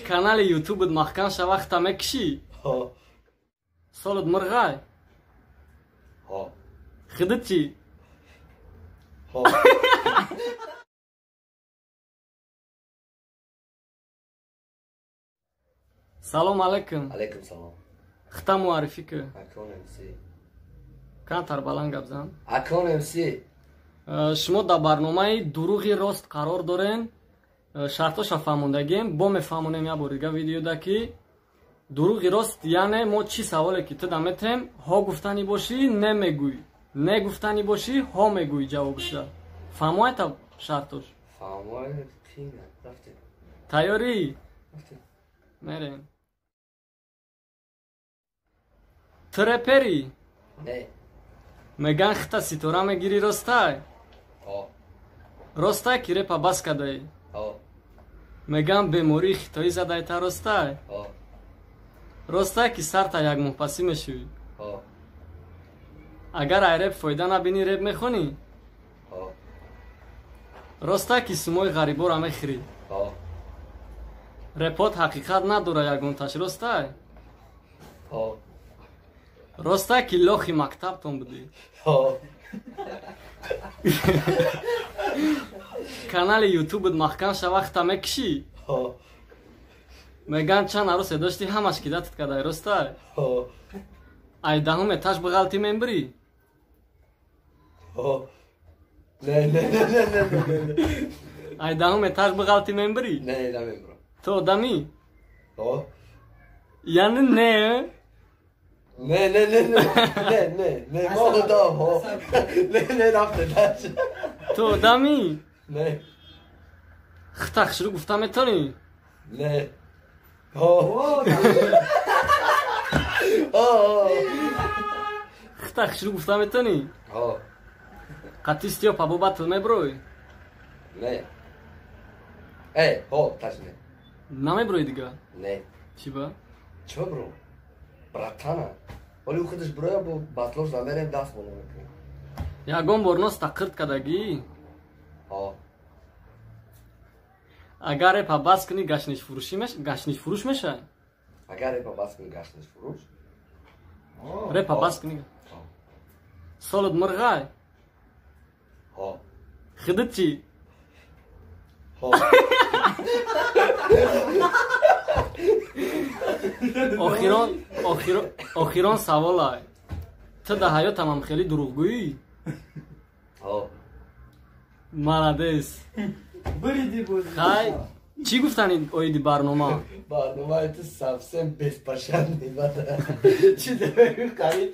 Канали ютубат маҳкам ша вақта мекишӣ? Солат мирғай? Хидит чӣ? Салом алайкум. Алайкум салом. Хита муаррифӣ кӣ. Акон МС. Камтар баланд гап зан. Акон МС. Шумо дар барномаи дурӯғи рост қарор дорен. Шартоша фаҳмондагием, бо мефаҳмонем як бор дига видеода, ки дурӯғи рост яъне мо чӣ саволе ки ту да метем, ҳо гуфтанӣ бошӣ, не мегӯй, не гуфтанӣ бошӣ, ҳо мегӯй ҷавобша. Фаҳмоята шартош? Тайёрӣ? Мерем. Ту реперӣ? Меган хита ситора мегирӣ, ростай? Ростай ки репа бас кадаӣ? Меган бемории хитоӣ задайта, ростай? Ростай ки сарта як моҳпасӣ мешӯӣ? Агар ай реп фоида набинӣ, реп мехонӣ? Ростай ки сумои ғарибора мехӯрӣ? Репот ҳақиқат надора ягонташ, ростай? Ростай ки лохи мактабтон будӣ? Канали ютубат маҳкам ша вақта мекишӣ? Меган чанд арӯсе доштӣ, ҳамаш кидатат кадай, ростай? Ай даҳум этаж биғалтӣ, мембирӣ? Ай даҳум этаж биғалтӣ, мембирӣ? Ту одамӣ? Яъне не? Не, не, не, не, не, не, мо одам, не, не, рафте, ту одамӣ? Не. Хита хушрӯ гуфта метавонӣ? Не. Хита хушрӯ гуфта метавонӣ? Қатъи Стёпа бо батл мебурой? Не. Э, ҳо, ташне. Намебурой дига? Не. Чӣ ба? Чӣ бро? Братана. Вале ӯ худаш буроя, бо батлош намерем, даст боло мекунем. Ягон бор носта қирт кадагӣ? Ҳо. Агар репа бас кунӣ, гаштнишфурӯш мешавӣ? Агар репа бас кунӣ, гаштнишфурӯш? Репа бас кунӣ. Солат мирғай? Ҳо. Хидит чӣ? Ҳо. Охирон саволай. Ту дар ҳаётамам хеле дурӯғгӯӣ? Ҳо. Молодец. Хай, чӣ гуфтани оиди барнома? Барномаи ту совсем беспощадный, бада. Чӣ демегӯ, қариб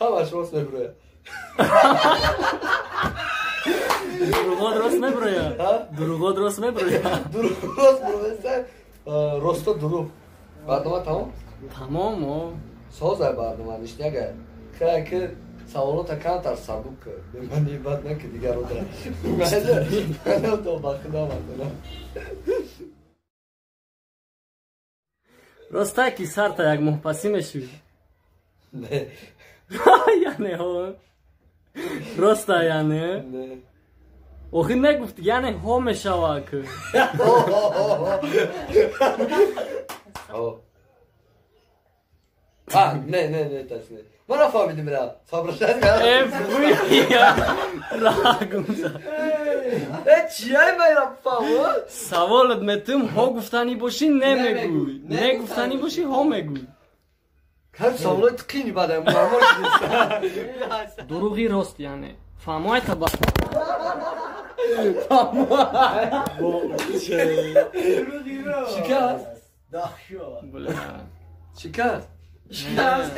ҳамаш рост мебурояд. Дурӯғот рост мебурояд? Дурӯғот рост мебурояд? Дурӯғ рост мебурояд. Росто дурӯғ. Барнома тамом? Тамом, о. Созай барнома, ништяга. Хай ки саволота камтар сабук кар. Мани бад наки дигаро да. Мана то ба худо матона. Ростай ки сарта як моҳпасӣ мешӯӣ? Не. Яъне ҳо? Роста яъне? Не. Охир нагуфт, яъне ҳо мешава ки. Ҳо. А, не, не, не, таш не. Ма нафаҳмидим ра. Соображать кардам. Э, буя. Ра гум зад. Э, чияй ма ира фаҳмо? Саволат метум, ҳо гуфтанӣ бошӣ, не мегӯй. Не гуфтанӣ бошӣ, ҳо мегӯй. Кам саволои қини бадай муаммо шудист. Дурӯғи рост яъне. Фаҳмоята ба. Шикаст? Бля. Шикаст? Шикаст.